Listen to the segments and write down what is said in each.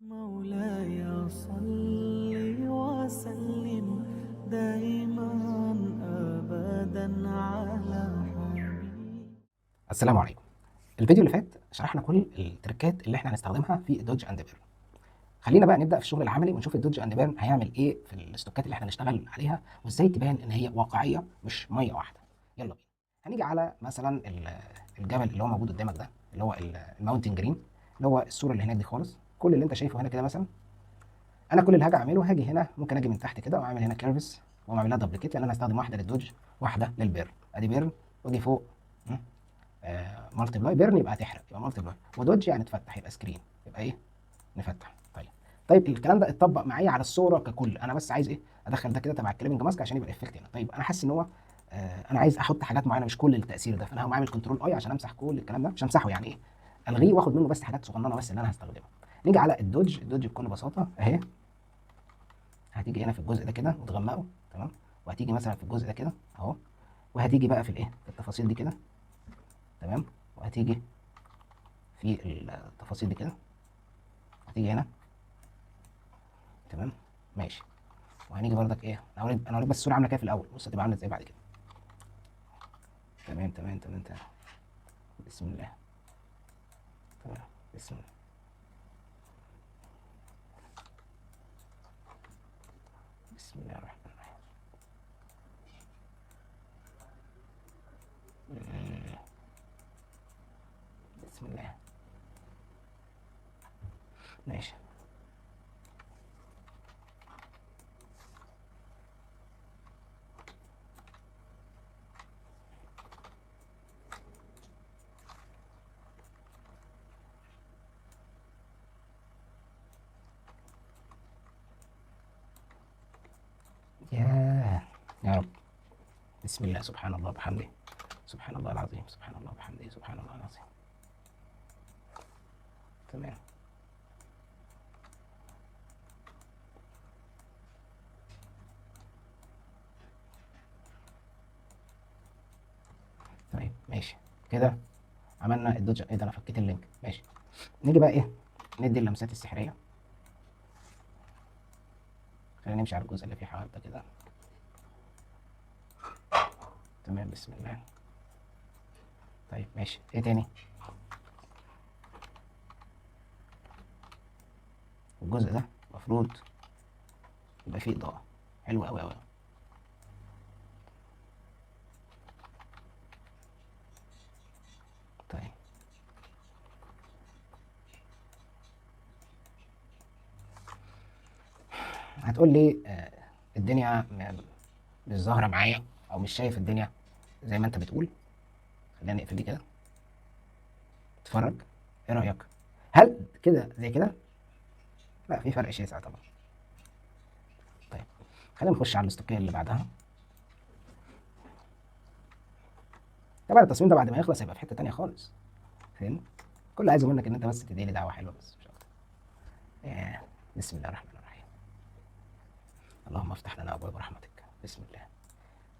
مولاي صل وسلم دائما ابدا على حبيبي. السلام عليكم. الفيديو اللي فات شرحنا كل التريكات اللي احنا هنستخدمها في ال dodge and burn. خلينا بقى نبدا في الشغل العملي ونشوف ال dodge and burn هيعمل ايه في الاستوكات اللي احنا هنشتغل عليها وازاي تبان ان هي واقعية مش مية واحدة. يلا بينا. هنيجي على مثلا الجبل اللي هو موجود قدامك ده، اللي هو ال mountain green، اللي هو الصورة اللي هناك دي خالص. كل اللي انت شايفه هنا كده مثلا، انا كل اللي هاجي اعمله هاجي هنا، ممكن اجي من تحت كده واعمل هنا curves واقوم اعمل لها duplicate، لان انا هستخدم واحدة لل dodge واحدة لل burn. ادي burn واجي فوق multiply، burn يبقى هتحرق يبقى multiply، و dodge يعني تفتح يبقى screen يبقى ايه نفتح. طيب الكلام ده اتطبق معايا على الصورة ككل، انا بس عايز ايه ادخل ده كده تبع ال clipping mask عشان يبقى ال effect هنا. طيب انا حاسس ان هو انا عايز احط حاجات معينة مش كل التاثير ده، فانا هقوم عامل control I عشان امسح كل الكلام ده، مش امسحه يعني ايه الغيه واخد منه بس حاجات صغننه بس اللي انا هستخدمها. نيجي على ال dodge، ال dodge بكل بساطة اهي، هتيجي هنا في الجزء ده كده وتغمقه، تمام، وهتيجي مثلا في الجزء ده كده اهو، وهتيجي بقى في الايه في التفاصيل دي كده، تمام، وهتيجي في التفاصيل دي كده، هتيجي هنا، تمام ماشي. وهنيجي برضك ايه، انا هوريك بس الصورة عامله كده في الاول، بص هتبقى عامله ازاي بعد كده. تمام تمام تمام تمام، بسم الله، تمام بسم الله. بسم الله الرحمن الرحيم. بسم الله ماشي. يا رب، بسم الله، سبحان الله وبحمده، سبحان الله العظيم، سبحان الله وبحمده، سبحان الله العظيم. تمام. طيب ماشي كده عملنا ال dodge. ايه ده انا فكيت ال link. ماشي، نيجي بقى ايه ندي اللمسات السحريه. خلينا نمشي على الجزء اللي فيه حوالي ده كده. تمام بسم الله. طيب ماشي، ايه تاني؟ الجزء ده المفروض يبقى فيه اضاءة حلوة أوي أوي. طيب هتقول لي الدنيا مش ظاهرة معايا أو مش شايف الدنيا زي ما أنت بتقول. خلينا نقفل دي كده، اتفرج، إيه رأيك؟ هل كده زي كده؟ لا، في فرق شاسع طبعا. طيب خلينا نخش على الاستوكية اللي بعدها. طبعا التصميم ده بعد ما يخلص هيبقى في حتة تانية خالص، فاهم؟ كل اللي عايزه منك إن أنت بس تدعي لي دعوة حلوة بس، مش أكتر. بسم الله الرحمن الرحيم. اللهم افتح لنا أبواب رحمتك. بسم الله،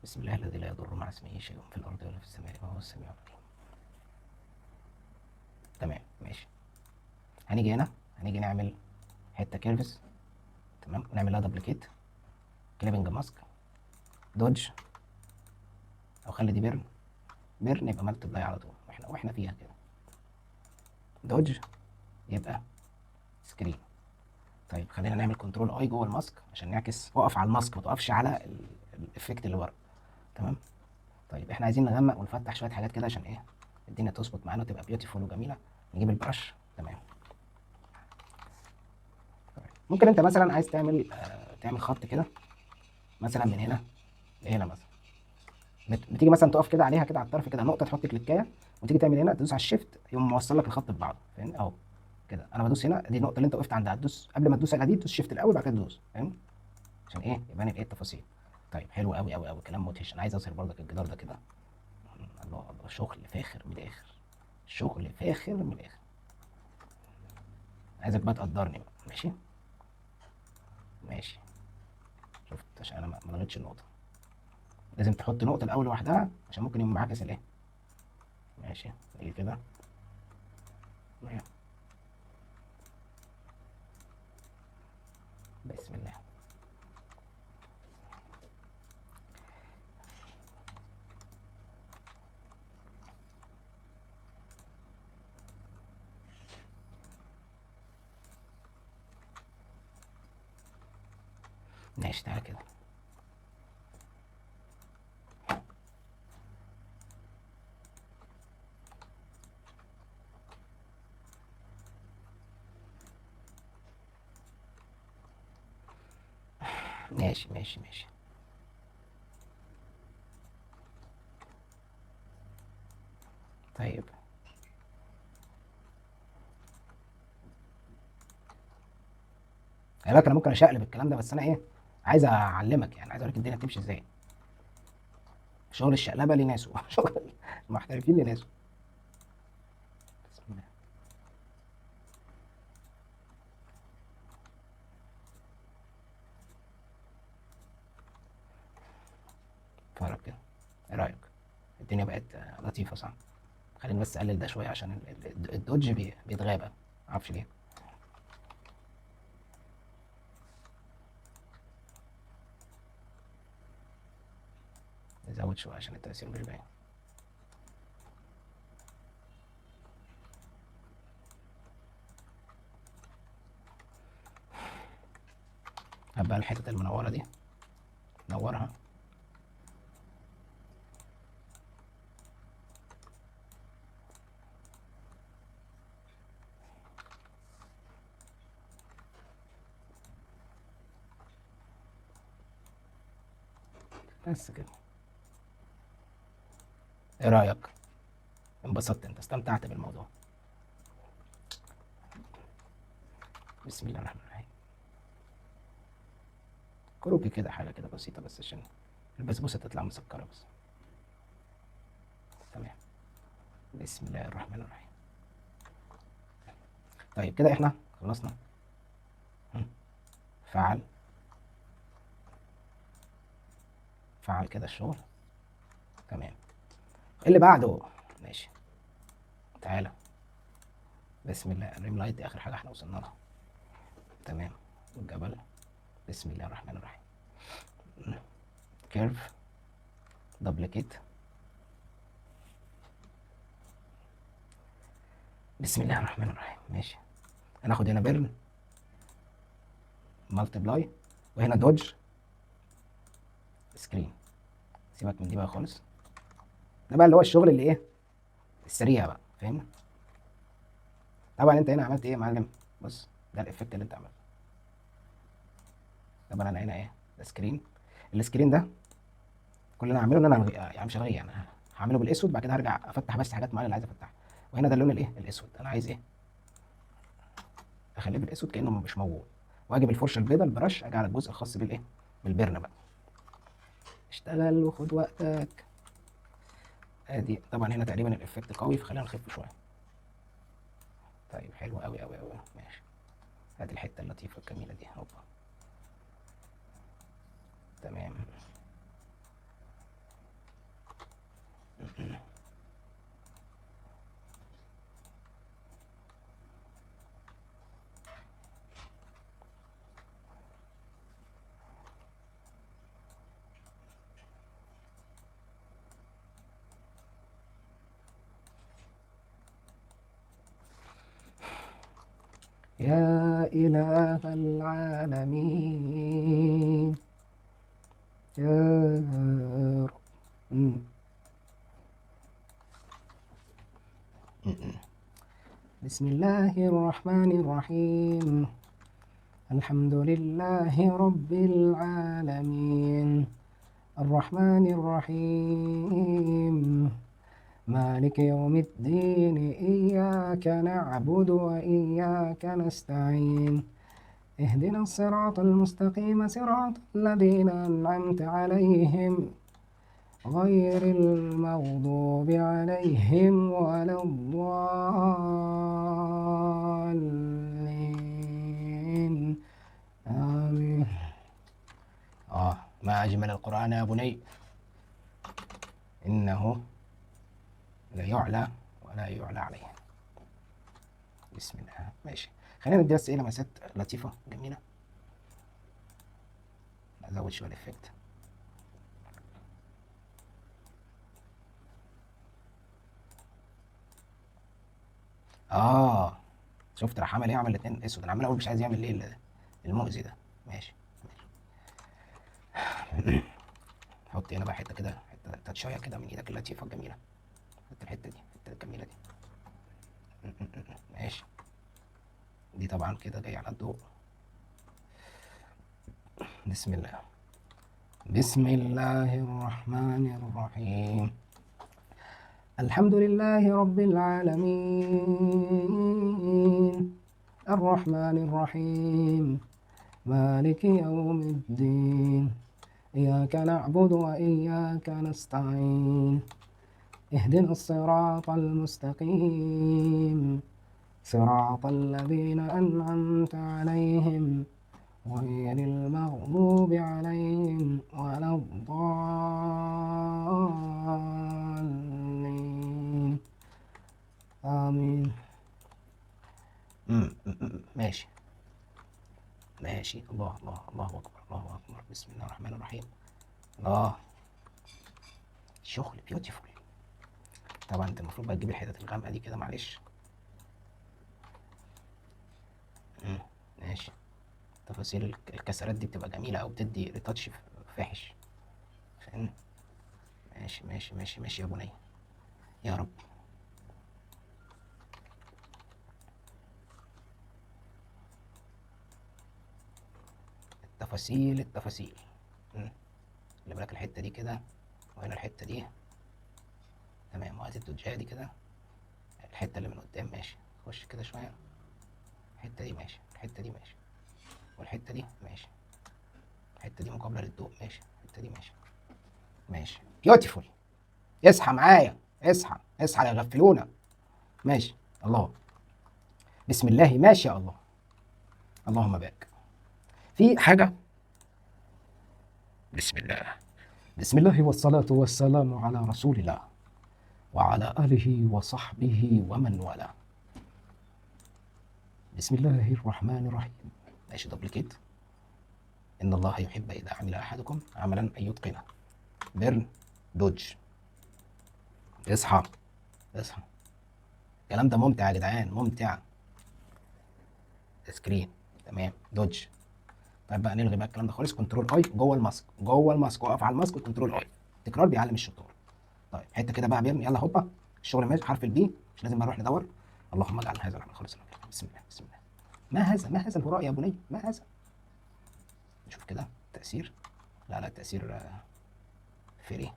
بسم الله الذي لا يضر مع اسمه شيء في الأرض ولا في السماء وهو السميع العليم. تمام ماشي. هنيجي هنا، هنيجي نعمل حتة curves، تمام، ونعمل لها duplicate، clipping mask، dodge، أو خلي دي burn، burn يبقى multiply على طول، واحنا فيها كده. dodge يبقى screen. طيب خلينا نعمل control I جوه ال mask عشان نعكس. اقف على ال mask ما تقفش على ال effect اللي بره. تمام. طيب احنا عايزين نغمق ونفتح شوية حاجات كده عشان ايه الدنيا تظبط معانا وتبقى beautiful وجميلة. نجيب ال brush. تمام. طيب. ممكن انت مثلا عايز تعمل خط كده مثلا من هنا لهنا مثلا، بتيجي مثلا تقف كده عليها كده على الطرف كده نقطة، تحط كليكايه وتيجي تعمل هنا تدوس على ال shift يقوم موصل لك الخط ببعضه، فاهم؟ اهو كده انا بدوس هنا، دي النقطة اللي انت وقفت عندها، تدوس قبل ما تدوس على دي تدوس shift الاول بعد كده تدوس، فاهم؟ عشان ايه يبان الايه التفاصيل. طيب حلو قوي قوي قوي، كلام مدهش. انا عايز اظهر برضك الجدار ده كده. الله الله، شغل فاخر من الاخر، شغل فاخر من الاخر. عايزك بقى تقدرني بقى، ماشي ماشي. شفت، عشان انا ما لغيتش النقطة، لازم تحط نقطة الاول لوحدها عشان ممكن يقوم معاكس الايه. ماشي نيجي كده. بسم الله. ماشي تعالى كده. ماشي ماشي ماشي. طيب خلي بالك انا ممكن اشقلب الكلام ده، بس انا ايه عايز اعلمك، يعني عايز اوريك الدنيا بتمشي ازاي. شغل الشقلبه لناسه، شغل المحترفين لناسه. بسم الله. اتفرج كده، ايه رايك؟ الدنيا بقت لطيفة صح؟ خليني بس اقلل ده شوية عشان الدوج بيتغابى، معرفش ليه. نزود شوية عشان التأثير مش باين. هبقى الحتة المنورة دي نورها. بس كده. ايه رأيك؟ انبسطت انت؟ استمتعت بالموضوع؟ بسم الله الرحمن الرحيم. كروكي كده، حاجة كده بسيطة بس عشان البسبوسة تطلع مسكرة بس. تمام. بسم الله الرحمن الرحيم. طيب كده احنا خلصنا. فعل فعل كده الشغل. تمام. اللي بعده ماشي، تعالى. بسم الله. ال rim light دي اخر حاجة احنا وصلنا لها. تمام. والجبل. بسم الله الرحمن الرحيم. curve duplicate. بسم الله الرحمن الرحيم. ماشي، هناخد هنا burn multiply وهنا dodge screen. سيبك من دي بقى خالص، ده بقى اللي هو الشغل اللي ايه السريع بقى، فاهم؟ طبعا انت هنا عملت ايه يا معلم؟ بص ده ال effect اللي انت عملته. طبعا انا هنا ايه ده screen. ال screen ده كل اللي انا هعمله ان انا هلغي، يعني مش هلغيه، انا هعمله بالاسود، بعد كده هرجع افتح بس حاجات معينة اللي عايز افتحها. وهنا ده اللون الايه الاسود، انا عايز ايه اخليه بالاسود كانه مش موجود. واجيب الفرشة البيضاء ال brush، اجي على الجزء الخاص بالايه بال burn بقى. اشتغل وخد وقتك. ادي طبعا هنا تقريبا ال effect قوي، فخلينا نخف شوية. طيب حلو قوي قوي قوي. ماشي، ادي الحتة اللطيفة الجميلة دي. هوبا. تمام. يا إله العالمين يا رب. بسم الله الرحمن الرحيم. الحمد لله رب العالمين الرحمن الرحيم مالك يوم الدين إياك نعبد وإياك نستعين اهدنا الصراط المستقيم صراط الذين أنعمت عليهم غير المغضوب عليهم ولا الضالين آمين. ما أجمل القرآن يا بني، إنه لا يعلى ولا يعلى عليه. بسم الله. ماشي، خلينا ندي بس ايه لمسات لطيفة جميلة. ازود شوية ال effect. شفت راح عمل ايه؟ عمل الاثنين اسود. انا عمال اقول مش عايز يعمل ليه المؤذي ده. ماشي ماشي. حط هنا بقى حتة كده، حتة تاتشايه كده من ايدك اللطيفة الجميلة. حط الحتة دي، الحتة الجميلة دي. ماشي. دي طبعا كده جاية على الضوء. بسم الله، بسم الله الرحمن الرحيم. الحمد لله رب العالمين الرحمن الرحيم مالك يوم الدين إياك نعبد وإياك نستعين اهدنا الصراط المستقيم صراط الذين أنعمت عليهم غير المغضوب عليهم ولا الضالين آمين. ماشي ماشي. الله الله الله أكبر، الله أكبر. بسم الله الرحمن الرحيم. الله، شغل beautiful. طبعا انت المفروض بقى تجيب الحتت الغامقه دي كده، معلش. ماشي. تفاصيل الكسرات دي بتبقى جميلة او بتدي retouch فاحش. فاهم؟ ماشي ماشي ماشي ماشي يا بني، يا رب. التفاصيل التفاصيل. خلي بالك الحتة دي كده، وهنا الحتة دي. تمام. وهات الدوجايه دي كده، الحتة اللي من قدام. ماشي. خش كده شوية. الحتة دي ماشي، الحتة دي ماشي، والحتة دي ماشي، الحتة دي مقابله للضوء. ماشي. الحتة دي ماشي ماشي. beautiful. اصحى معايا، اصحى اصحى يا غفلونا. ماشي. الله، بسم الله ما شاء الله، اللهم بارك. في حاجة. بسم الله، بسم الله والصلاة والسلام على رسول الله وعلى آله وصحبه ومن والاه. بسم الله الرحمن الرحيم. ماشي. duplicate. إن الله يحب إذا عمل أحدكم عملا أن يتقنه. burn dodge. اصحى اصحى. الكلام ده ممتع يا جدعان، ممتع. screen. تمام. dodge. طيب بقى نلغي بقى الكلام ده خالص. control I جوه ال mask، جوه ال mask، واقف على ال mask و control I. تكرار بيعلم الشطار. طيب حتة كده بقى burn. يلا هوبا، الشغل ماشي. حرف ال B مش لازم نروح ندور. اللهم اجعل هذا العمل خالص. بسم الله بسم الله. ما هذا، ما هذا الهراء يا بني، ما هذا؟ نشوف كده تأثير. لا لا، تأثير free.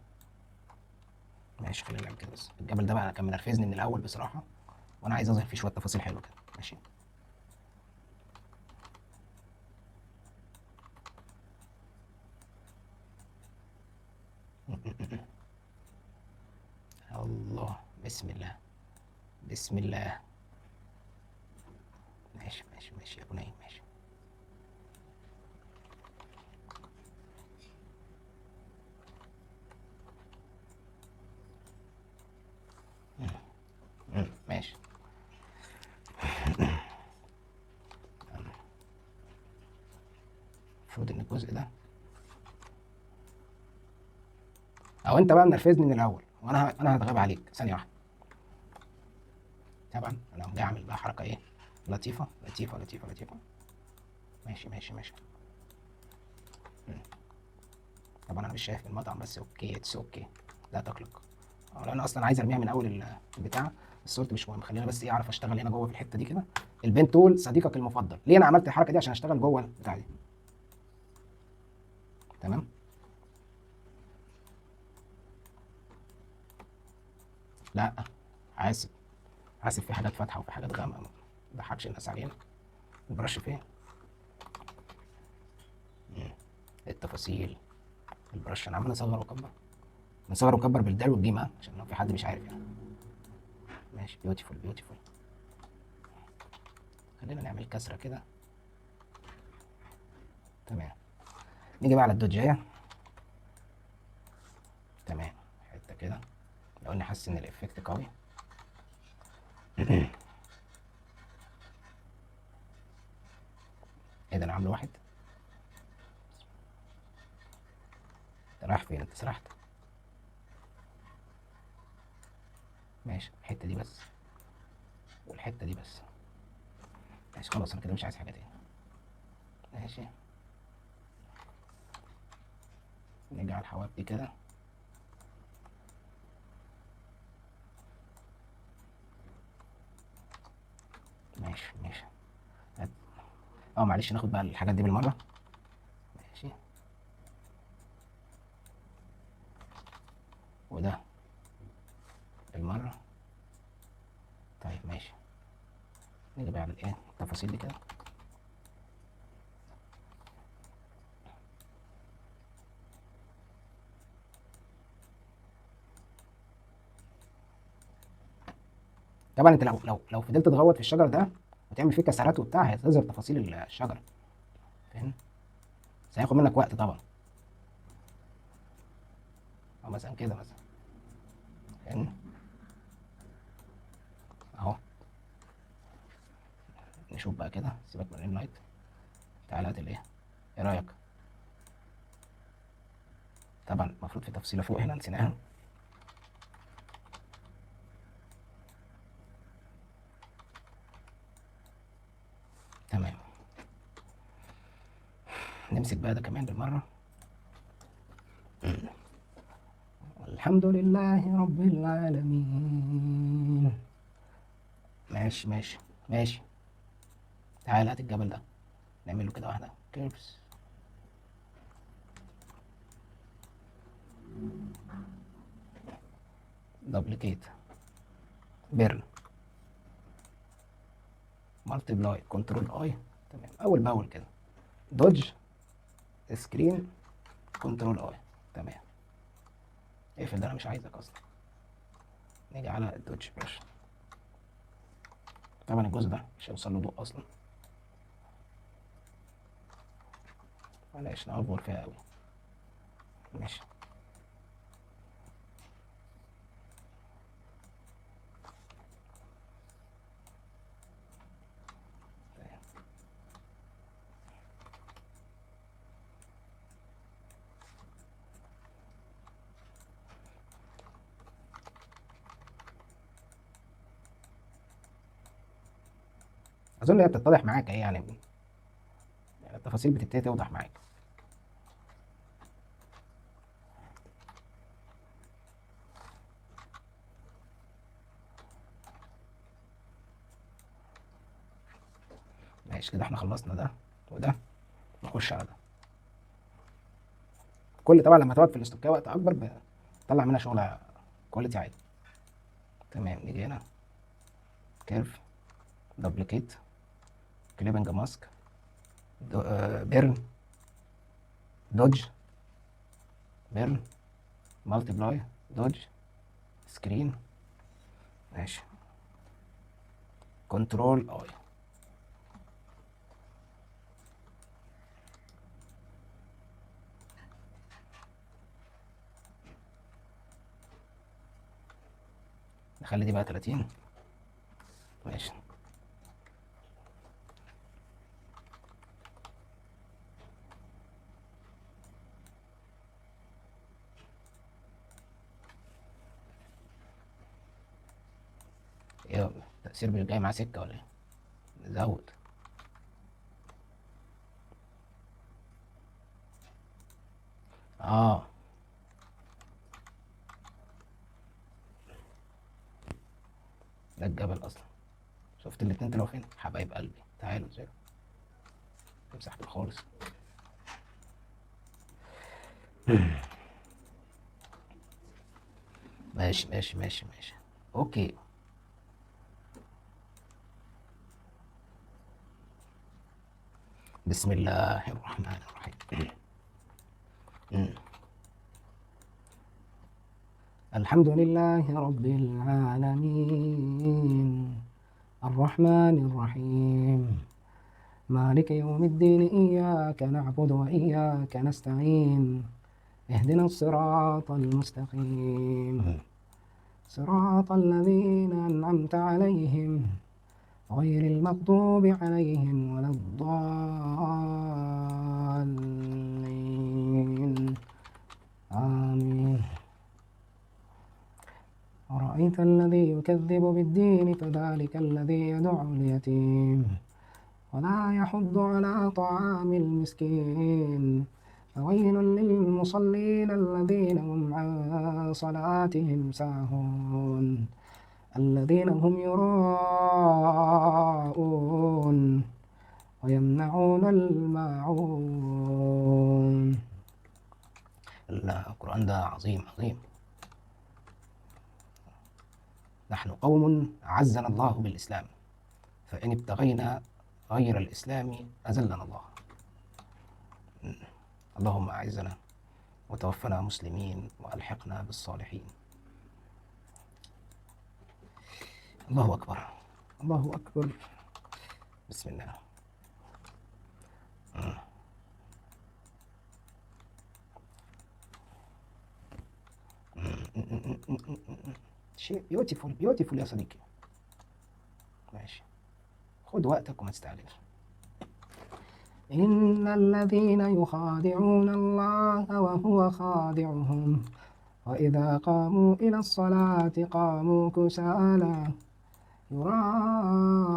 ماشي، خلينا نعمل كده بس. الجبل ده بقى كان منرفزني من الاول بصراحة، وانا عايز اظهر فيه شوية تفاصيل حلوة كده. ماشي. الله، بسم الله بسم الله. ماشي ماشي ماشي يا بني، ماشي. ماشي. المفروض ان الجزء ده، او انت بقى منرفزني من الاول، وانا انا هتغاب عليك ثانية واحدة. طبعا انا جاي اعمل بقى حركة ايه لطيفة لطيفة لطيفة لطيفة. ماشي ماشي ماشي. طبعا انا مش شايف المطعم، بس okay it's okay، لا تقلق. انا اصلا عايز ارميها من اول البتاع، بس قلت مش مهم، خلينا بس ايه اعرف اشتغل هنا جوه في الحتة دي كده. ال pen tool صديقك المفضل. ليه انا عملت الحركة دي؟ عشان اشتغل جوه البتاع دي. تمام. لا حاسب حاسب، في حاجات فاتحة وفي حاجات غامقه، ما تضحكش الناس علينا. ال brush فين؟ التفاصيل. ال brush انا عمال اصغر واكبر، بنصغر واكبر بالدال والجيم، عشان لو في حد مش عارف يعني. ماشي. beautiful beautiful. خلينا نعمل كسره كده. تمام. نيجي بقى على الدوجايه. تمام. حتة كده لو اني حاسس ان ال effect قوي. ايه ده، انا عامله واحد. رايح فين انت؟ سرحت. ماشي الحتة دي بس والحتة دي بس. ماشي خلاص انا كده مش عايز حاجة تاني. ماشي نرجع الحواف دي كده. ماشي ماشي. معلش ناخد بقى الحاجات دي بالمرة. ماشي وده بالمرة. طيب ماشي نيجي بقى على الايه التفاصيل دي كده. طبعا انت لو فضلت تغوط في الشجر ده وتعمل فيه كسرات وبتاع هتظهر تفاصيل الشجرة، فاهم؟ بس هياخد منك وقت طبعا. او مثلا كده مثلا، فاهم؟ اهو نشوف بقى كده. سيبك من ال rim light، تعالى هات الايه. ايه رايك؟ طبعا المفروض في تفصيله فوق هنا نسيناها. تمام نمسك بقى ده كمان بالمرة. الحمد لله رب العالمين. ماشي ماشي ماشي. تعالى هات الجبل ده نعمل له كده واحدة curves. duplicate burn multiply control I. تمام اول باول كده. dodge screen control I. تمام اقفل ده انا مش عايزك اصلا. نيجي على ال dodge brush. طبعا الجزء ده مش هيوصل له ضوء اصلا، بلاش نعبر فيها قوي. ماشي اظن هي بتتضح معاك ايه يعني التفاصيل بتبتدي توضح معاك. ماشي كده احنا خلصنا ده وده، نخش على ده. كل طبعا لما تقعد في الاستوكيه وقت اكبر بتطلع منها شغل quality عالي. تمام نيجي هنا curve duplicate clipping mask burn dodge burn multiply dodge screen. ماشي control I. نخلي دي بقى 30. ماشي ايه التأثير مش جاي معاه سكة ولا ايه؟ نزود. ده الجبل اصلا. شفت الاتنين طلعوا فين؟ حبايب قلبي تعالوا ازاي. امسح دول خالص. ماشي ماشي ماشي ماشي okay. بسم الله الرحمن الرحيم. الحمد لله رب العالمين الرحمن الرحيم مالك يوم الدين إياك نعبد وإياك نستعين اهدنا الصراط المستقيم صراط الذين أنعمت عليهم غير المغضوب عليهم ولا الضالين. أرأيت الذي يكذب بالدين فذلك الذي يدع اليتيم ولا يحض على طعام المسكين فويل للمصلين الذين هم عن صلاتهم ساهون الذين هم يراءون ويمنعون الماعون. القرآن ده عظيم عظيم. نحن قوم أعزنا الله بالإسلام، فإن ابتغينا غير الإسلام أذلنا الله. اللهم أعزنا وتوفنا مسلمين وألحقنا بالصالحين. الله أكبر، الله أكبر. بسم الله. شيء beautiful beautiful يا صديقي. ماشي، خد وقتك وما تستعجلش. إن الذين يخادعون الله وهو خادعهم وإذا قاموا إلى الصلاة قاموا كسالى يراءون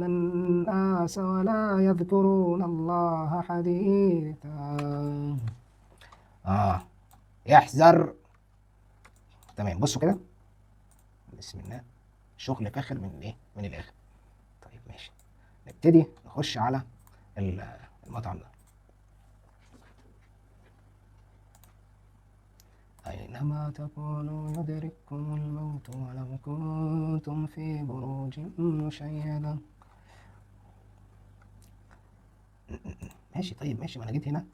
الناس ولا يذكرون الله حديثا. يحذر. تمام، بصوا كده، بسم الله، شغل فاخر من ايه؟ من الاخر. طيب ماشي، نبتدي نخش على المطعم ده. أينما تكونوا يدرككم الموت ولو كنتم في بروج مشيدة. ماشي طيب ماشي، ما انا جيت هنا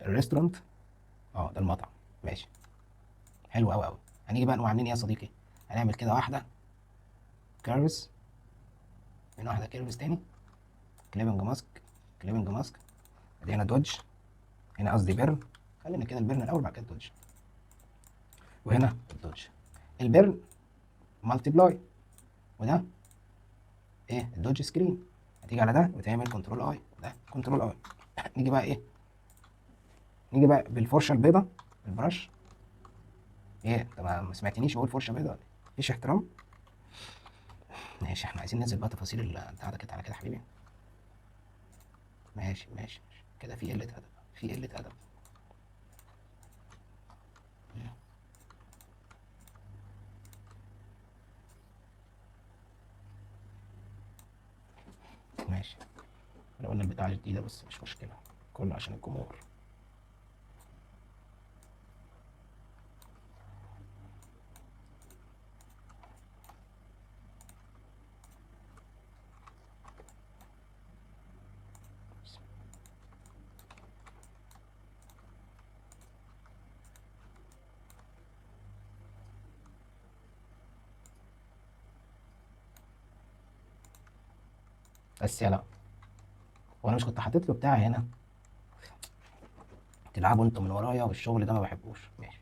ال restaurant، ده المطعم. ماشي، حلو قوي قوي. هنيجي بقى نقوم عاملين ايه يا صديقي؟ هنعمل كده واحدة curves، من واحدة curves تاني، clipping mask، clipping mask، ادي هنا dodge، هنا قصدي burn، خلينا كده ال burn الاول بعد كده ال dodge، وهنا ال dodge. ال burn multiply، وده ايه؟ ال dodge screen. هتيجي على ده وتعمل control I، ده control I. نيجي بقى ايه؟ نيجي بقى بالفرشه البيضاء، ال brush. ايه انت ما سمعتنيش بقول فرشه بيضاء؟ مفيش احترام. ماشي، احنا عايزين ننزل بقى تفاصيل البتاع ده كده على كده يا حبيبي. ماشي ماشي كده، في قلة ادب، في قلة ادب. ماشي، احنا قلنا البتاعة جديدة بس مش مشكلة، كله عشان الجمهور. بس يلا، وانا مش كنت حاطط له بتاع هنا؟ تلعبوا انتوا من ورايا والشغل ده ما بحبوش. ماشي،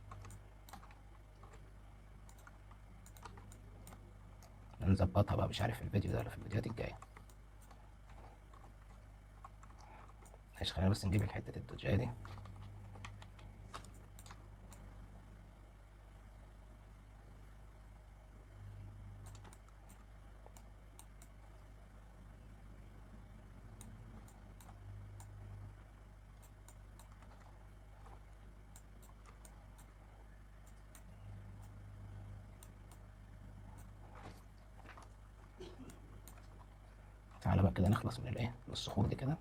نظبطها بقى، مش عارف في الفيديو ده ولا في الفيديوهات الجاية. ماشي، خلينا بس نجيب الحتة الدوجايه دي. تعالى بقى كده نخلص من الايه؟ من الصخور دي كده.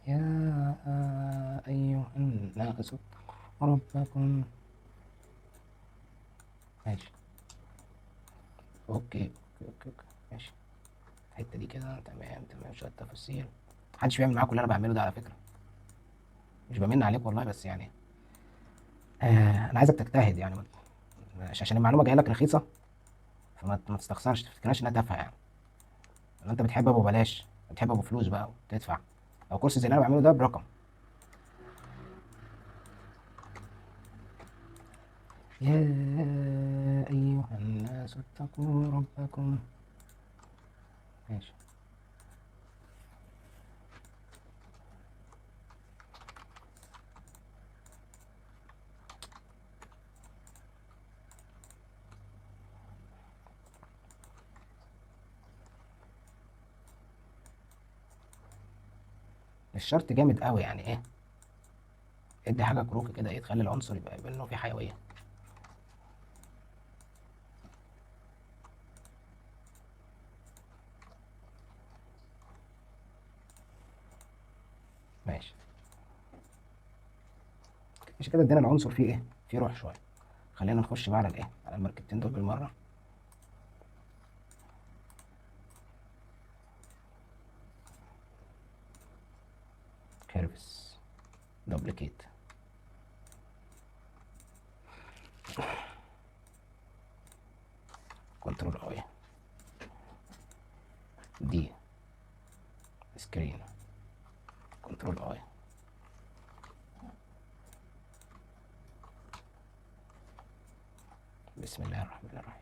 يا ايها الناس ربكم. ماشي، okay okay okay okay، ماشي الحتة دي كده تمام تمام. شوية تفاصيل، محدش بيعمل معاكم اللي انا بعمله ده على فكرة، مش بمن عليك والله، بس يعني انا عايزك تجتهد يعني، مش عشان المعلومة جاية لك رخيصة فما تستخسرش، تفتكرهاش انها تافهة يعني. لو انت بتحب ابو بلاش، بتحب ابو فلوس بقى وتدفع، او كورس زي اللي انا بعمله ده برقم. يا ايها الناس اتقوا ربكم. ماشي، مش شرط جامد قوي يعني ايه، ادي حاجة كروكي كده ايه تخلي العنصر يبقى يبان انه في حيوية. ماشي مش كده، ادينا العنصر فيه ايه، فيه روح شوية. خلينا نخش بقى على الايه، على المركبتين دول بالمرة. curves duplicate، control I D screen، control I. بسم الله الرحمن الرحيم.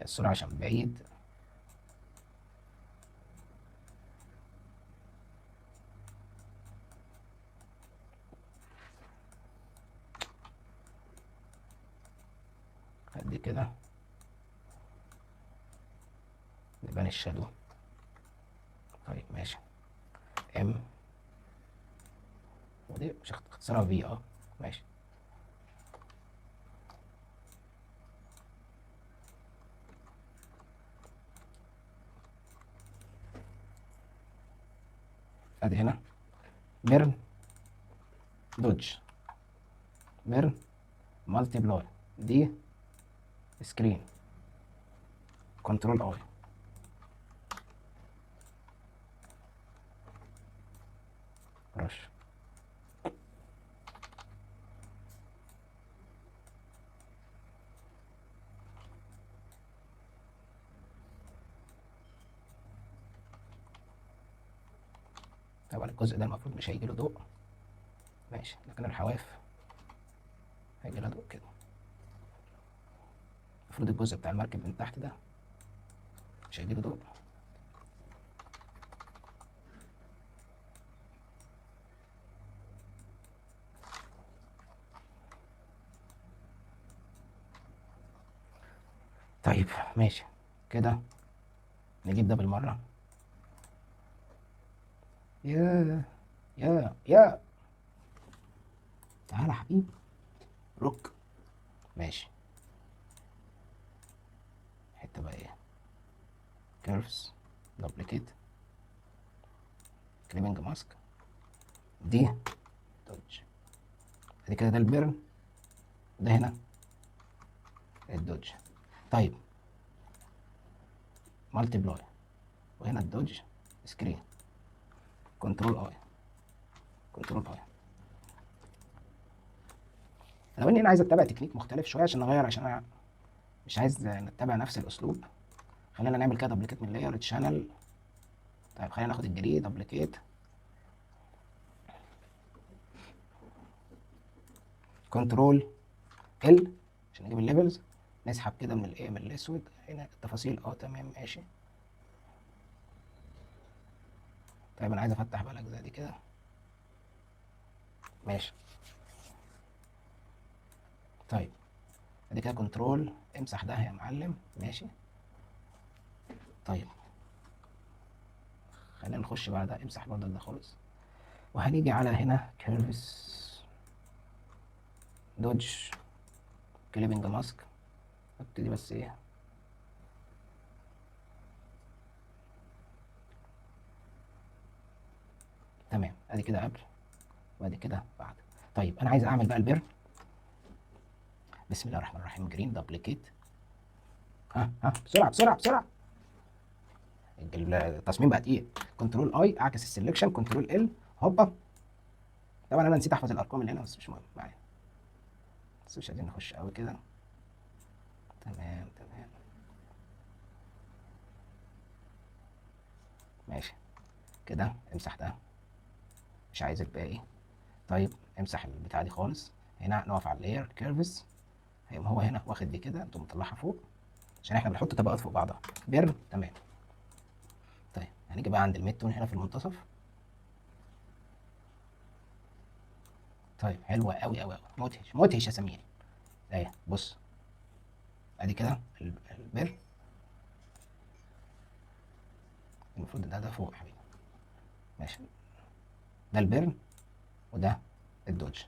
السرعة عشان بعيد. قد كده نبان ال shadow. طيب ماشي، M ودي مش اختصارها V. ماشي. ادي هنا burn dodge، burn multiply، D screen، control I. brush. طبعا الجزء ده المفروض مش هيجي له ضوء، ماشي، لكن الحواف هيجي لها ضوء كده. المفروض الجزء بتاع المركب من تحت ده مش هيجي له ضوء. طيب ماشي كده، نجيب ده بالمرة. يا يا يا تعالى يا حبيبي روك. ماشي، حتة بقى ايه، curves duplicate clipping mask D dodge. ادي كده ده ال burn، ده هنا ال dodge. طيب multiply، وهنا ال dodge screen، control I، control I. لو اني انا عايز اتبع تكنيك مختلف شوية عشان اغير، عشان انا مش عايز نتبع نفس الاسلوب. خلينا نعمل كده duplicate من layer channel. طيب خلينا ناخد ال gray duplicate، control L عشان نجيب ال levels. نسحب كده من الايه، من الاسود هنا التفاصيل. تمام ماشي. طيب انا عايز افتح بقى الاجزاء دي كده، ماشي. طيب ادي كده control، امسح ده يا معلم، ماشي. طيب خلينا نخش بعد ده، امسح برضه ده خالص، وهنيجي على هنا curves dodge clipping mask. ابتدي بس ايه، تمام. ادي كده قبل وادي كده بعد. طيب انا عايز اعمل بقى ال burn. بسم الله الرحمن الرحيم، green duplicate. ها ها بسرعة بسرعة بسرعة، التصميم بقى تقيل. control I، اعكس ال selection، control L، هوبا. طبعا انا نسيت احفظ الارقام اللي هنا، بس مش مهم معايا، بس مش عايزين نخش قوي كده. تمام تمام ماشي كده. امسح ده، مش عايز الباقي. طيب امسح البتاعه دي خالص. هنا نقف على ال layer curves، هيقوم هو هنا واخد دي كده، تقوم مطلعها فوق عشان احنا بنحط طبقات فوق بعضها. burn، تمام. طيب هنيجي بقى عند ال mid tone هنا في المنتصف. طيب حلوة قوي قوي قوي، مدهش مدهش يا سمير. اهي بص، ادي كده ال burn المفروض ده فوق يا حبيبي. ماشي، ده ال burn وده ال dodge.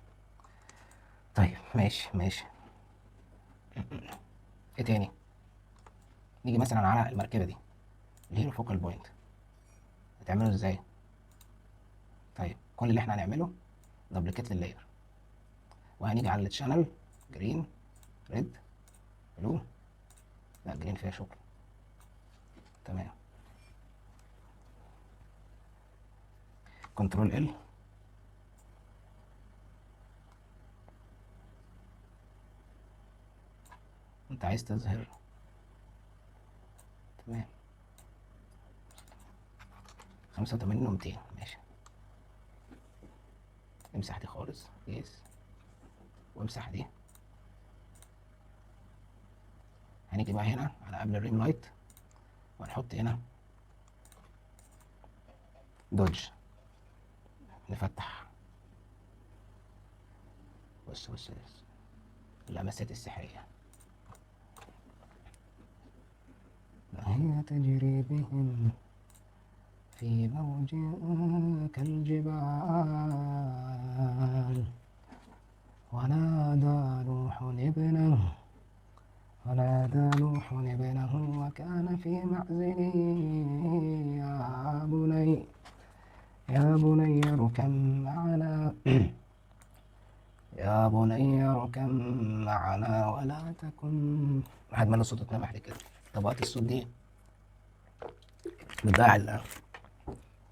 طيب ماشي ماشي. ايه تاني؟ نيجي مثلا على المركبة دي ال hero focal point، هتعمله ازاي؟ طيب كل اللي احنا هنعمله duplicate لل layer، وهنيجي على ال channel green red blue، لا green فيها شغل. تمام، control L، انت عايز تظهر. تمام، 85 و200. ماشي، امسح دي خالص، yes، وامسح دي. هنيجي بقى هنا على قبل ال rim light وهنحط هنا dodge، نفتح. بص بص بص اللمسات السحرية، هي تجري بهم في موج كالجبال، ونادى نوح ابنه، ونادى نوح ابنه وكان في معزل، يا بني يا بني اركب معنا، يا بني اركب معنا ولا تكن. واحد ماله صوته اتنبح لي كده، طبقات الصوت دي بتضيع ال.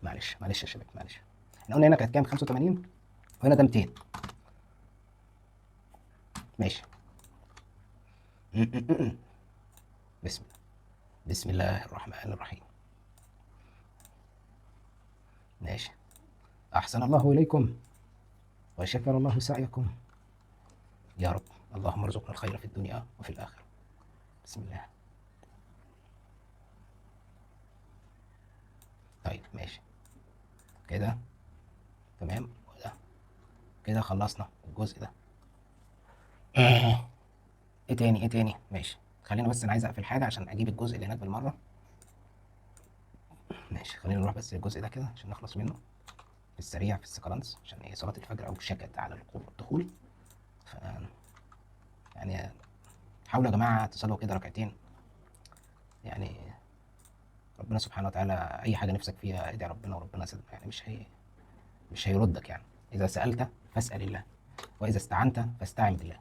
معلش معلش يا شباب معلش. احنا قلنا هنا كانت كام؟ 85، وهنا ده 200. ماشي. بسم الله، بسم الله الرحمن الرحيم. ماشي. أحسن الله إليكم وشكر الله سعيكم يا رب. اللهم ارزقنا الخير في الدنيا وفي الآخرة. بسم الله. طيب ماشي كده، تمام. وده كده خلصنا الجزء ده. ايه تاني؟ ايه تاني؟ ماشي، خلينا بس، انا عايز اقفل حاجة عشان اجيب الجزء اللي هناك بالمرة. ماشي، خلينا نروح بس الجزء ده كده عشان نخلص منه في السريع في السكالانس، عشان ايه؟ صلاة الفجر او شكت على الدخول. ف يعني حاولوا يا جماعة تصلوا كده ركعتين، يعني ربنا سبحانه وتعالى اي حاجة نفسك فيها ادعي ربنا وربنا سد، يعني مش هيردك. يعني اذا سالت فاسال الله، واذا استعنت فاستعن بالله.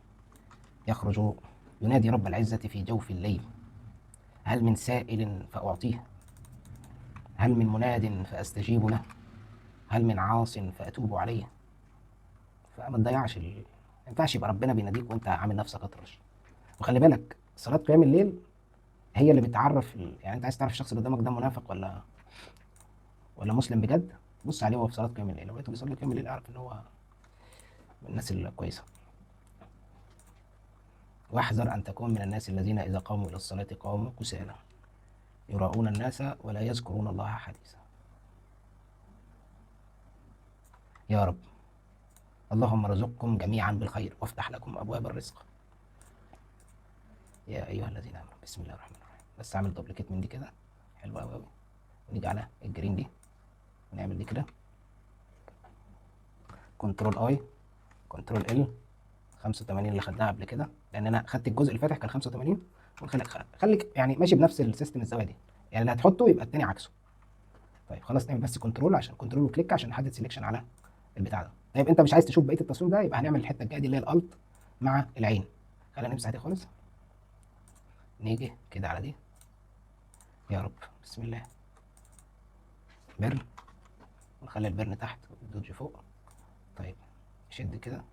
يخرج ينادي رب العزة في جوف الليل، هل من سائل فاعطيه، هل من مناد فاستجيب له، هل من عاص فاتوب عليه. فما تضيعش ما ينفعش يبقى ربنا بيناديك وانت عامل نفسك اطرش. وخلي بالك صلاة قيام الليل هي اللي بتعرف يعني انت عايز تعرف الشخص اللي قدامك ده منافق ولا مسلم بجد، بص عليه وهو في صلاة قيام الليل. لو لقيته بيصلي قيام الليل اعرف ان هو من الناس الكويسة. واحذر ان تكون من الناس الذين اذا قاموا الى الصلاة قاموا كسالى يراؤون الناس ولا يذكرون الله حديثا. يا رب اللهم ارزقكم جميعا بالخير وافتح لكم ابواب الرزق يا ايها الذين امنوا. بسم الله الرحمن الرحيم. بس اعمل duplicate من دي كده، حلو قوي قوي. ونيجي على ال green دي ونعمل دي كده control I control L 85 اللي خدناها قبل كده، لان انا خدت الجزء الفاتح كان 85. وخليك خليك يعني ماشي بنفس ال system الزاوية دي، يعني اللي هتحطه يبقى التاني عكسه. طيب خلاص نعمل بس control عشان control و click عشان نحدد selection على البتاع ده. طيب انت مش عايز تشوف بقية التصميم ده، يبقى هنعمل الحتة الجاية دي اللي هي ال alt مع العين. خلينا نمسح دي خالص، نيجي كده على دي. يا رب بسم الله. burn، ونخلي ال burn تحت وال dodge فوق. طيب شد كده،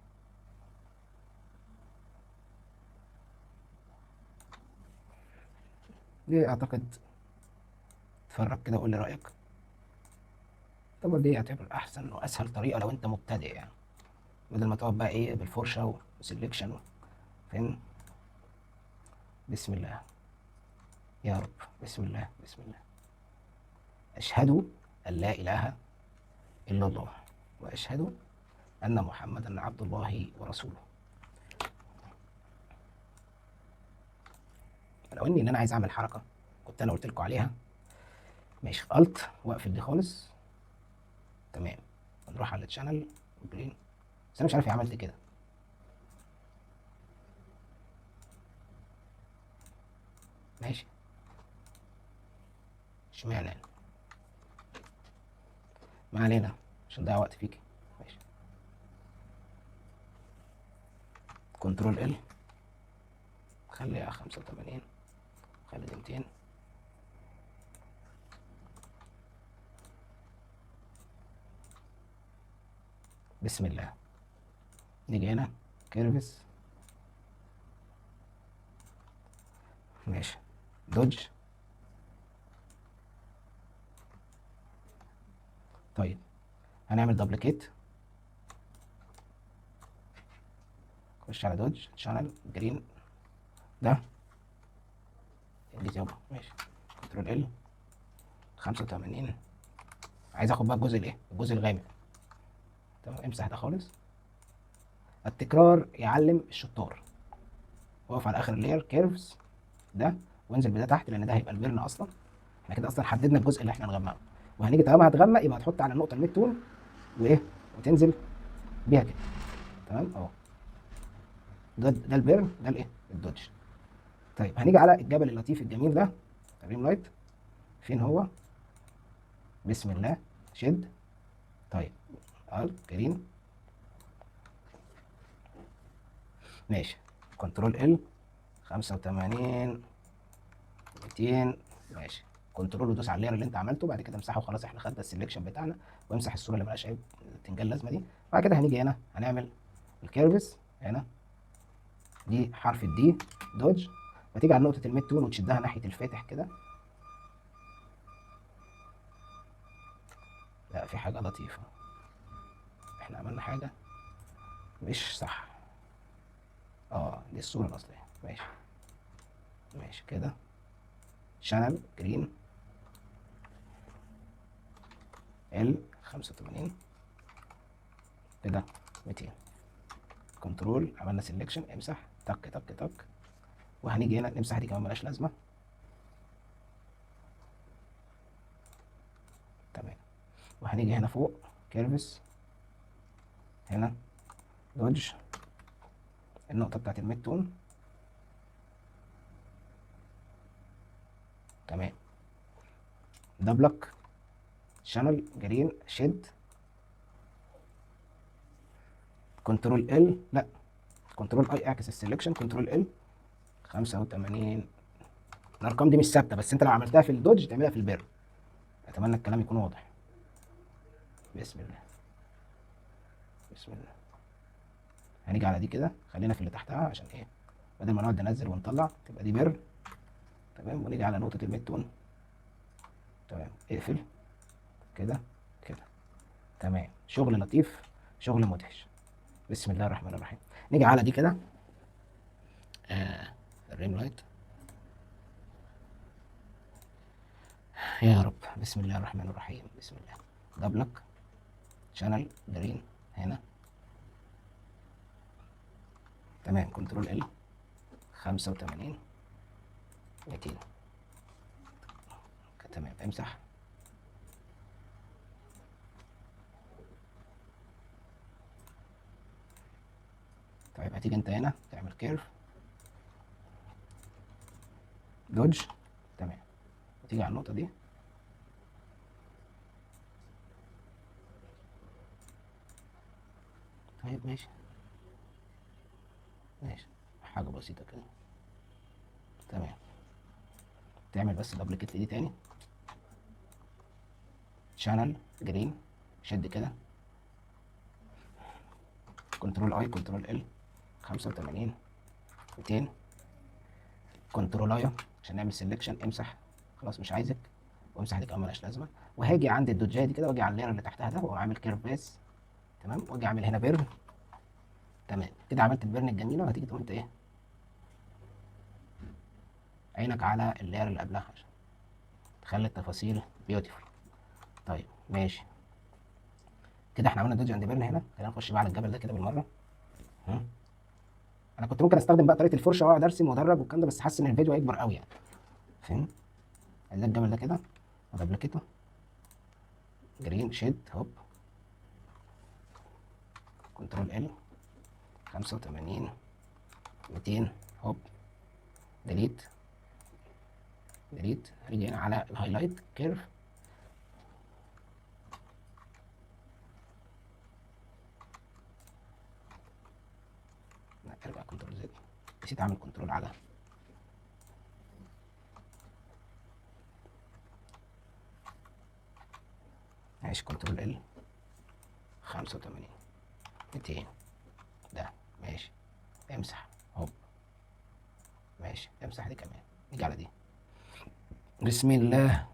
دي اعتقد اتفرج كده وقول لي رايك. طبعا دي يعتبر احسن واسهل طريقه لو انت مبتدئ، يعني بدل ما تقعد بقى ايه بالفرشه و selection فاهم. بسم الله يا رب، بسم الله بسم الله. اشهد ان لا اله الا الله واشهد ان محمدا عبد الله ورسوله. لو اني ان انا عايز اعمل حركة كنت انا قلت لكم عليها، ماشي، Alt واقفل دي خالص. تمام، نروح على ال channel green، بس انا مش عارف ايه عملت كده. ماشي، اشمعنى يعني؟ ما علينا مش هنضيع وقت فيكي. ماشي، control L، خليها 85، خلي دي 200. بسم الله. نيجي هنا curves، ماشي، dodge. طيب هنعمل duplicate، خش على dodge channel green ده انجز يابا. ماشي، control L 85. عايز اخد بقى الجزء الايه؟ الجزء الغامق. تمام، امسح ده خالص. التكرار يعلم الشطار. واقف على اخر layer curves ده وانزل بده تحت، لان ده هيبقى ال burn اصلا. احنا كده اصلا حددنا الجزء اللي احنا هنغمقه، وهنيجي طالما هتغمق يبقى هتحط على النقطة ال mid tone وايه، وتنزل بيها كده. تمام اهو، ده ال burn، ده الايه؟ ال dodge. طيب هنيجي على الجبل اللطيف الجميل ده، ال rim light، فين هو؟ بسم الله، شد. طيب Alt green، ماشي، control L 85 200. ماشي، control ودوس على ال layer اللي انت عملته، بعد كده امسحه وخلاص. احنا خدنا ال selection بتاعنا، وامسح الصورة اللي مالهاش اي تنجان لازمه دي. بعد كده هنيجي هنا هنعمل ال curves هنا، دي حرف ال D dodge، وتيجي على نقطة ال mid tone وتشدها ناحية الفاتح كده. لا في حاجة لطيفة، احنا عملنا حاجة مش صح. دي الصورة الاصلية. ماشي ماشي كده، channel green L 85 كده 200. control، عملنا selection، امسح، تك تك تك. وهنيجي هنا نمسح دي كمان ملهاش لازمه. تمام، وهنيجي هنا فوق curves، هنا dodge، النقطة بتاعت ال mid tone. تمام، duplicate channel green شد، control L، لا control I اعكس ال selection، control L 85. الارقام دي مش ثابتة، بس انت لو عملتها في ال dodge تعملها في ال burn. اتمنى الكلام يكون واضح. بسم الله بسم الله. هنيجي على دي كده، خلينا في اللي تحتها عشان ايه؟ بدل ما نقعد ننزل ونطلع تبقى دي burn. تمام، ونيجي على نقطة ال mid tone. تمام، اقفل كده كده. تمام، شغل لطيف، شغل مدهش. بسم الله الرحمن الرحيم. نيجي على دي كده، ال rim light. يا رب، بسم الله الرحمن الرحيم. بسم الله. duplicate channel green هنا. تمام، control L 85 200. تمام، امسح. طيب هتيجي انت هنا تعمل curve dodge. تمام، هتيجي على النقطة دي، طيب ماشي ماشي، حاجة بسيطة كده. تمام، تعمل بس duplicate دي تاني، channel green شد كده، control I control L 85 200، control I عشان نعمل selection، امسح خلاص مش عايزك، وامسح دي كمان مالهاش لازمه. وهاجي عند ال dodge ايه دي كده، واجي على ال layer اللي تحتها ده، واقوم عامل curve path. تمام، واجي اعمل هنا burn. تمام كده، عملت ال burn الجميلة. وهتيجي تقوم انت ايه، عينك على ال layer اللي قبلها عشان تخلي التفاصيل beautiful. طيب ماشي كده، احنا عملنا dodge and burn هنا. خلينا نخش بقى على الجبل ده كده بالمرة. انا كنت ممكن استخدم بقى طريقه الفرشة واقعد ارسم وادرج والكلام ده، بس حاسس ان الفيديو هيكبر قوي يعني، فاهم؟ عايزين الجبل ده كده، duplicate ه green شد هوب control L 85 200 هوب delete delete. هنيجي هنا على ال highlight curve ارجع control Z، نسيت اعمل control على ماشي control L 85 200 ده ماشي، امسح هوب ماشي، امسح دي كمان. نيجي على دي، بسم الله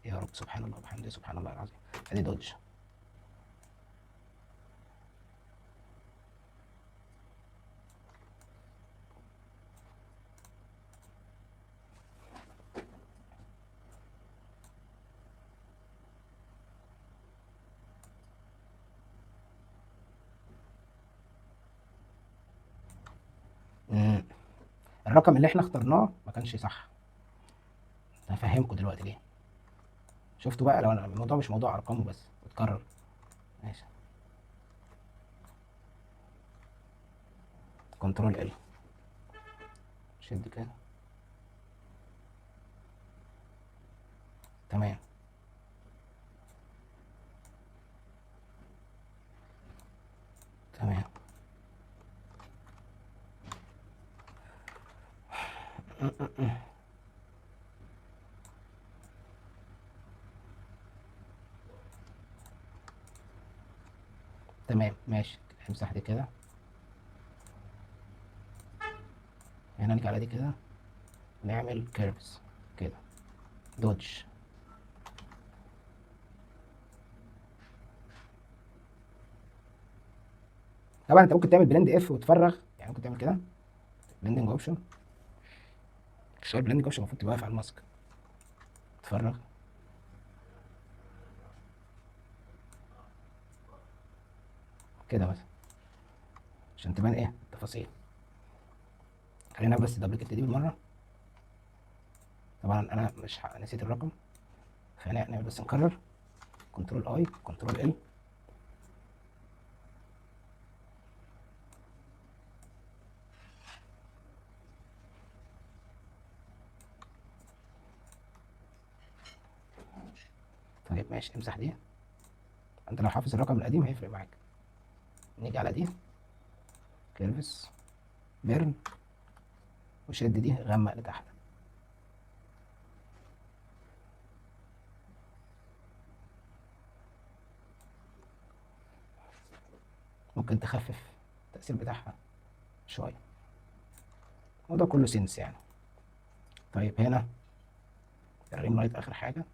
يا رب، سبحان الله وبحمده سبحان الله العظيم. ادي dodge الرقم اللي احنا اخترناه ما كانش صح، هفهمكم دلوقتي ليه. شفتوا بقى لو انا الموضوع مش موضوع ارقام بس بتكرر. ماشي control L شد كده تمام. تمام تمام ماشي، امسح دي كده. هنا نيجي على دي كده نعمل curves كده dodge. طبعا انت ممكن تعمل blend if وتفرغ، يعني ممكن تعمل كده blending option. السؤال blending option المفروض تبقى واقف على ال mask، تفرغ كده مثلا عشان تبان ايه التفاصيل. خلينا بس duplicate دي بالمرة. طبعا انا مش نسيت الرقم، خلينا نعمل بس نكرر control I control L. طيب ماشي، امسح دي. انت لو حافظ الرقم القديم هيفرق معاك. نيجي على دي curves burn وشد دي غمق لتحت. ممكن تخفف التأثير بتاعها شوية، وده كله sense يعني. طيب هنا ال rim light آخر حاجة.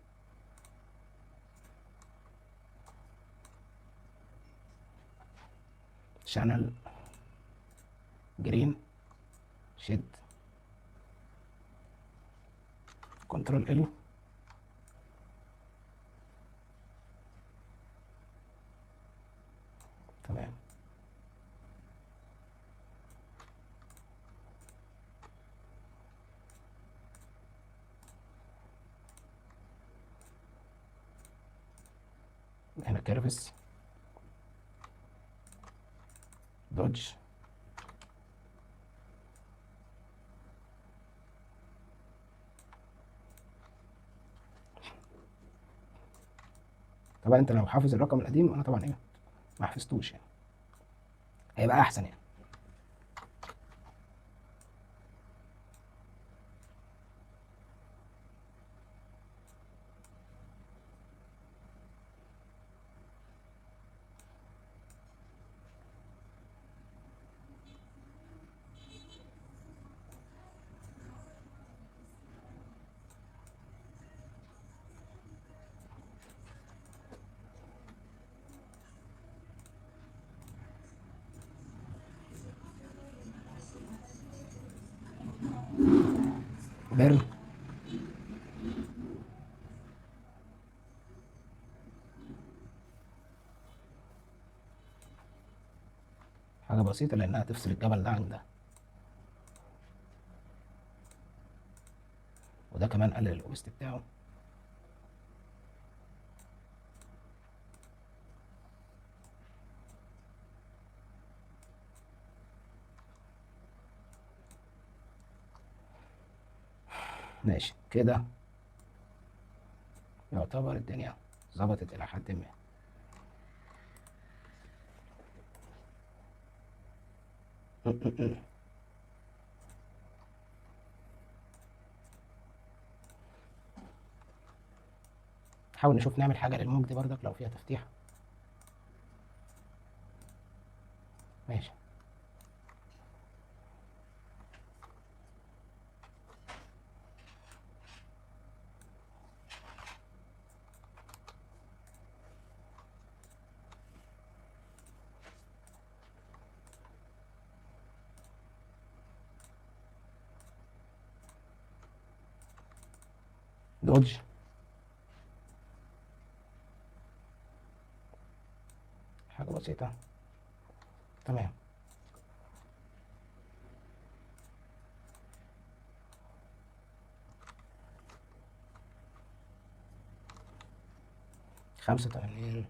channel green شد control L تمام. هنا curves dodge طبعا انت لو حافظ الرقم القديم، انا طبعا ايه ما حفظتوش يعني، هيبقى احسن يعني. burn حاجة بسيطة لأنها تفصل الجبل ده عن ده، وده كمان قلل ال opacity بتاعه. ماشي كده يعتبر الدنيا ظبطت الى حد ما. نحاول نشوف نعمل حاجة للموج دي برضك لو فيها تفتيح. ماشي. dodge. حاجة بسيطة. تمام. 85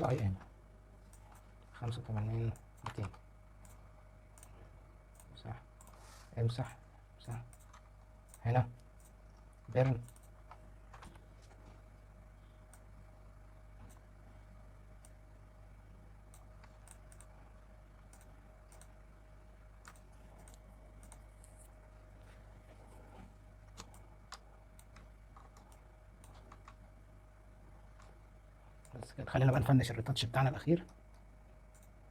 رأي هنا 85 200. امسح امسح امسح هنا burn. بس كده. خلينا بقى نفنش ال retouch بتاعنا الاخير.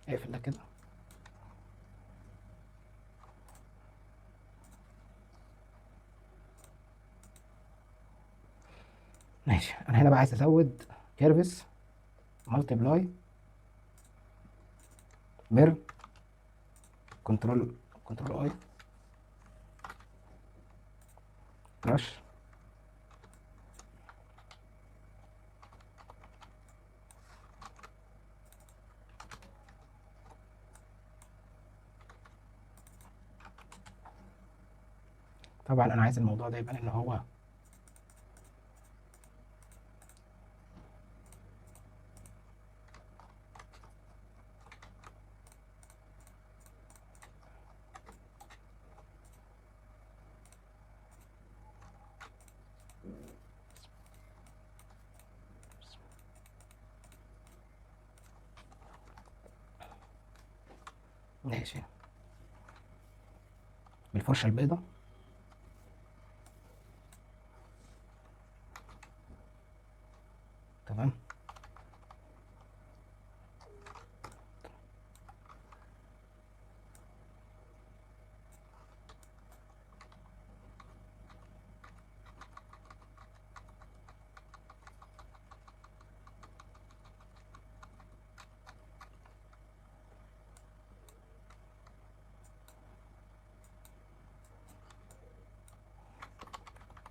اقفل ده كده. ماشي. انا هنا بقى عايز ازود curves multiply burn control control I brush. طبعا انا عايز الموضوع ده يبان ان هو ماشي بالفرشة البيضاء. تمام.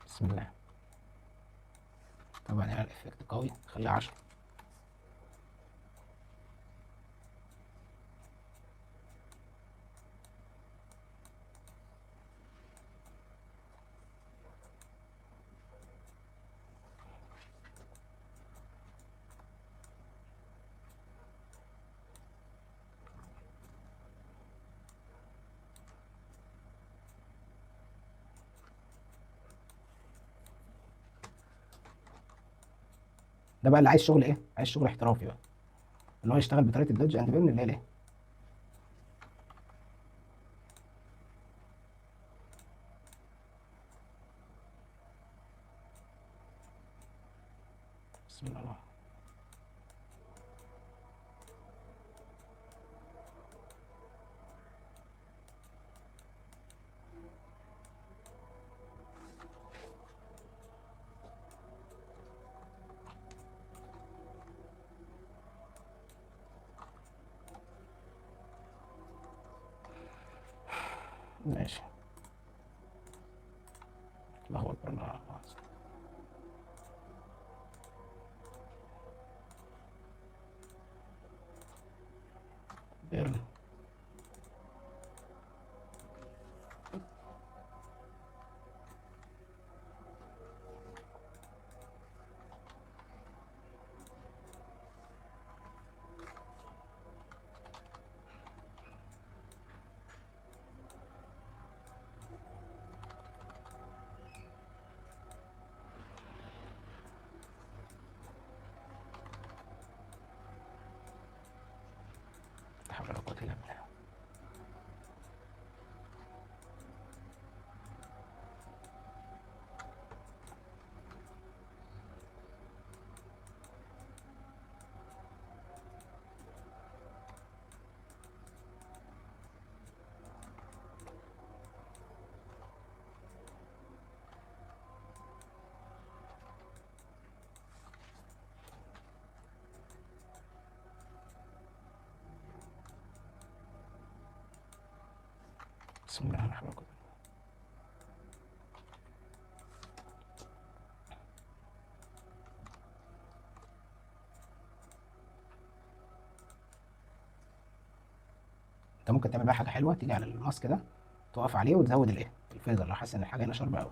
بسم الله. طبعا هنا ال effect قوي، خليه 10. ده بقى اللي عايز شغل ايه؟ عايز شغل احترافي بقى، ان هو يشتغل بطريقة ال dodge and burn اللي هي الايه؟ بسم الله. ماشي. الله اكبر. الله أكبر. burn. ولا قوة الا بالله. بسم الله الرحمن الرحيم. انت ممكن تعمل بقى حاجة حلوة، تيجي على ال mask ده تقف عليه وتزود الايه ال feather لو حاسس ان الحاجة هنا sharp قوي.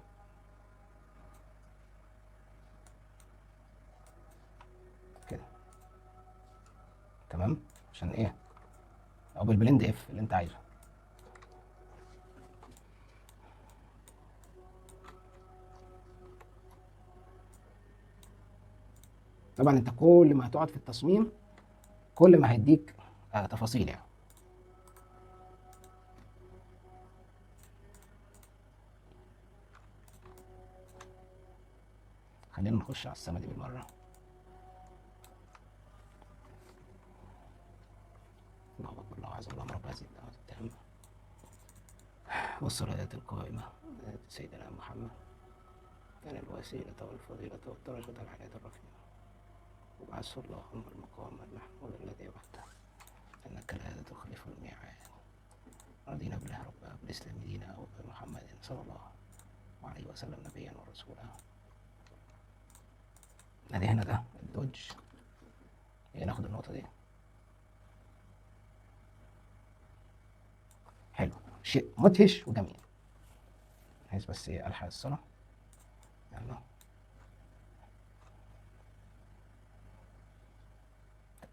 كده تمام، عشان ايه؟ او بال blend if اللي انت عايزه. طبعا انت كل ما هتقعد في التصميم كل ما هيديك تفاصيل يعني. خلينا نخش على السما دي بالمرة. الله أكبر، الله أعظم، اللهم رب هذه الدعوة التامة والصلاة القائمة سيدنا محمد كان الوسيلة والفضيلة والدرجة العالية الرفيعة، وابعثه اللهم المقام المحمود الذي وعدته إنك لا تخلف الميعاد. رضينا بالله ربا، بالإسلام دينا، وبمحمد صلى الله عليه وسلم نبيا ورسولا. ادي هنا ده ال dodge، ناخد النقطة دي. حلو، شيء مدهش وجميل. عايز بس ايه الحق الصلاة. يلا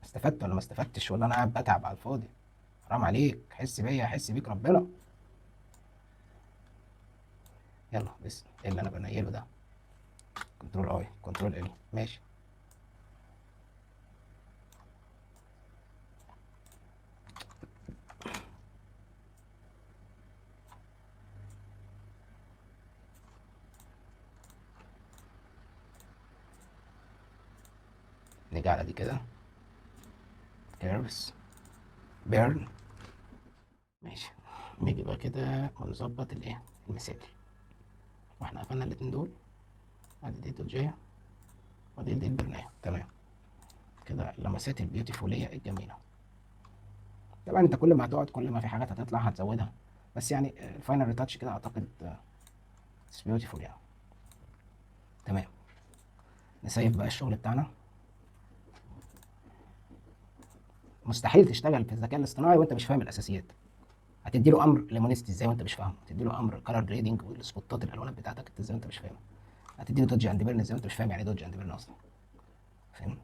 استفدت ولا ما استفدتش؟ ولا انا قاعد بتعب على الفاضي؟ حرام عليك، حس بيا، حس بيك ربنا. يلا بس ايه اللي انا بنيله ده؟ control I control L ماشي. نيجي على دي كده curves burn ماشي. نيجي بقى كده ونظبط الايه المثال، واحنا قفلنا الاتنين دول. ادي دي الدوجيه ودي دي ال burn ايه. تمام كده لمسات ال beautiful يه الجميلة. طبعا انت كل ما هتقعد كل ما في حاجات هتطلع هتزودها، بس يعني ال final retouch كده اعتقد beautiful يعني. تمام، نسيف بقى الشغل بتاعنا. مستحيل تشتغل في الذكاء الاصطناعي وانت مش فاهم الاساسيات. هتدي له امر luminosity ازاي وانت مش فاهمه؟ هتدي له امر color grading وال spot ات الالوانات بتاعتك انت ازاي وانت مش فاهمه؟ هتدي له dodge and burn ازاي وانت مش فاهم يعني dodge and burn اصلا؟ فاهم؟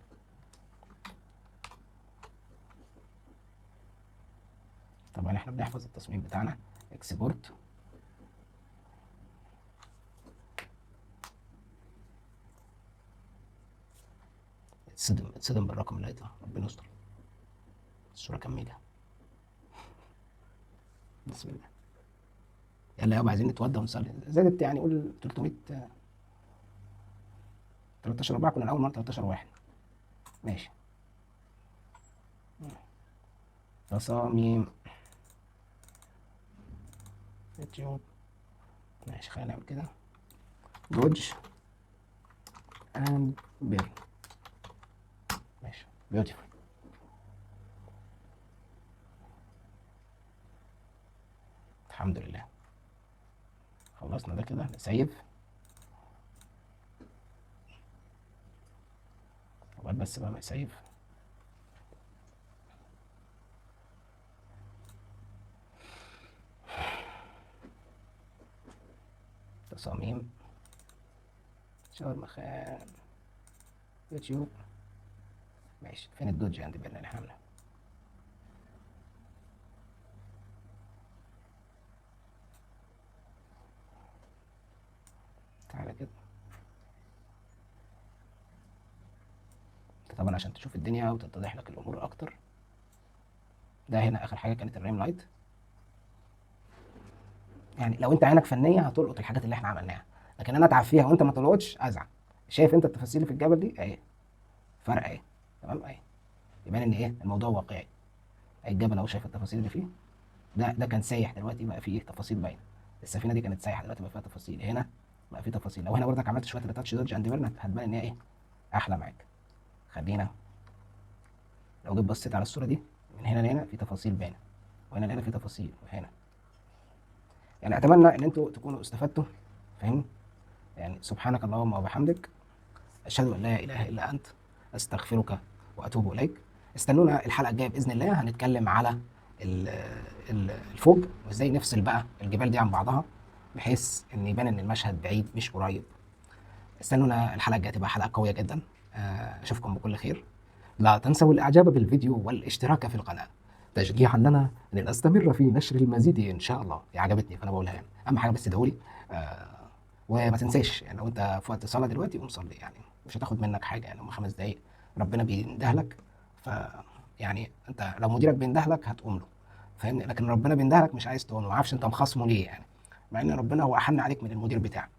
طبعا احنا بنحفظ التصميم بتاعنا export. اتصدم بالرقم اللي هيطلع، ربنا يستر. الصورة كام ميجا؟ بسم الله. يلا يابا عايزين نتودى ونصلي. زادت يعني قول 300 13 4، كنا الأول مرة 13 1. ماشي. تصاميم يوتيوب. ماشي، خلينا نعمل كده dodge and burn. ماشي beautiful. الحمد لله خلصنا ده كده. نسيف وبعد بس بقى ما يسيف. تصاميم شاورما خان يوتيوب. ماشي، فين ال dodge and burn اللي احنا عاملينها؟ تعالى كده طبعا عشان تشوف الدنيا وتتضح لك الامور اكتر. ده هنا اخر حاجة كانت ال rim light. يعني لو انت عينك فنية هتلقط الحاجات اللي احنا عملناها، لكن انا اتعب فيها وانت ما تلقطش ازعل. شايف انت التفاصيل اللي في الجبل دي اهي، فرق اهي، تمام اهي، يبان ان ايه الموضوع واقعي. اهي الجبل اهو، شايف التفاصيل اللي فيه؟ ده كان سايح، دلوقتي بقى فيه تفاصيل باينة. السفينة دي كانت سايحه، دلوقتي بقى فيها تفاصيل. هنا بقى فيه تفاصيل. لو هنا برضك عملت شوية retouch dodge and burn هتبان ان هي ايه احلى معاك. خلينا لو جيت بصيت على الصورة دي من هنا لهنا في تفاصيل باينة، وهنا لهنا في تفاصيل، وهنا. يعني اتمنى ان انتوا تكونوا استفدتوا، فاهمني؟ يعني سبحانك اللهم وبحمدك، اشهد ان لا اله الا انت، استغفرك واتوب اليك. استنونا الحلقة الجاية باذن الله، هنتكلم على ال fog وازاي نفصل بقى الجبال دي عن بعضها بحيث ان يبان ان المشهد بعيد مش قريب. استنونا الحلقة الجاية، تبقى حلقة قوية جدا. اشوفكم بكل خير. لا تنسوا الاعجاب بالفيديو والاشتراك في القناة تشجيعا لنا لنستمر في نشر المزيد ان شاء الله. هي عجبتني فانا بقولها يعني، اهم حاجة بس ادعوا لي. وما تنساش يعني لو انت في وقت صلاة دلوقتي قوم صلي، يعني مش هتاخد منك حاجة، يعني هم 5 دقايق ربنا بيندهلك. ف يعني انت لو مديرك بيندهلك هتقوم له، فاهمني؟ لكن ربنا بيندهلك مش عايز تقوم له، ما اعرفش انت مخاصمة ليه يعني، مع ان ربنا هو احن عليك من المدير بتاعك.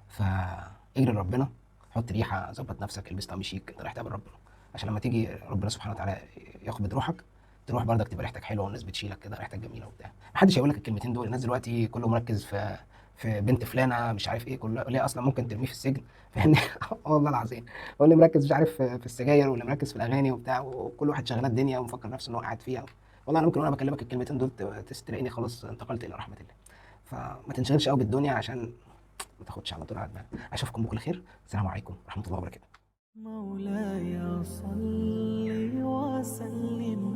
فاجري لربنا، حط ريحه، ظبط نفسك، البس طقم شيك، انت رايح تقابل ربنا، عشان لما تيجي ربنا سبحانه وتعالى يقبض روحك تروح برضك تبقى ريحتك حلوة والناس بتشيلك كده، ريحتك جميلة وبتاع. محدش هيقول لك الكلمتين دول. الناس دلوقتي كله مركز في بنت فلانه مش عارف ايه، كله ليه اصلا ممكن ترميه في السجن، فاهمني؟ والله العظيم. هو اللي مركز مش عارف في السجاير، واللي مركز في الاغاني وبتاع، وكل واحد شغلات دنيا ومفكر نفسه ان هو قاعد فيها. والله انا ممكن وانا بكلمك الكلمتين دول تلاقيني خلاص انتقلت الى رحمه الله. فما تنشغلش قوي بالدنيا عشان ما تاخدش على طول على دماغك. اشوفكم بكل خير، السلام عليكم ورحمة الله وبركاته. مولاي صل وسلم.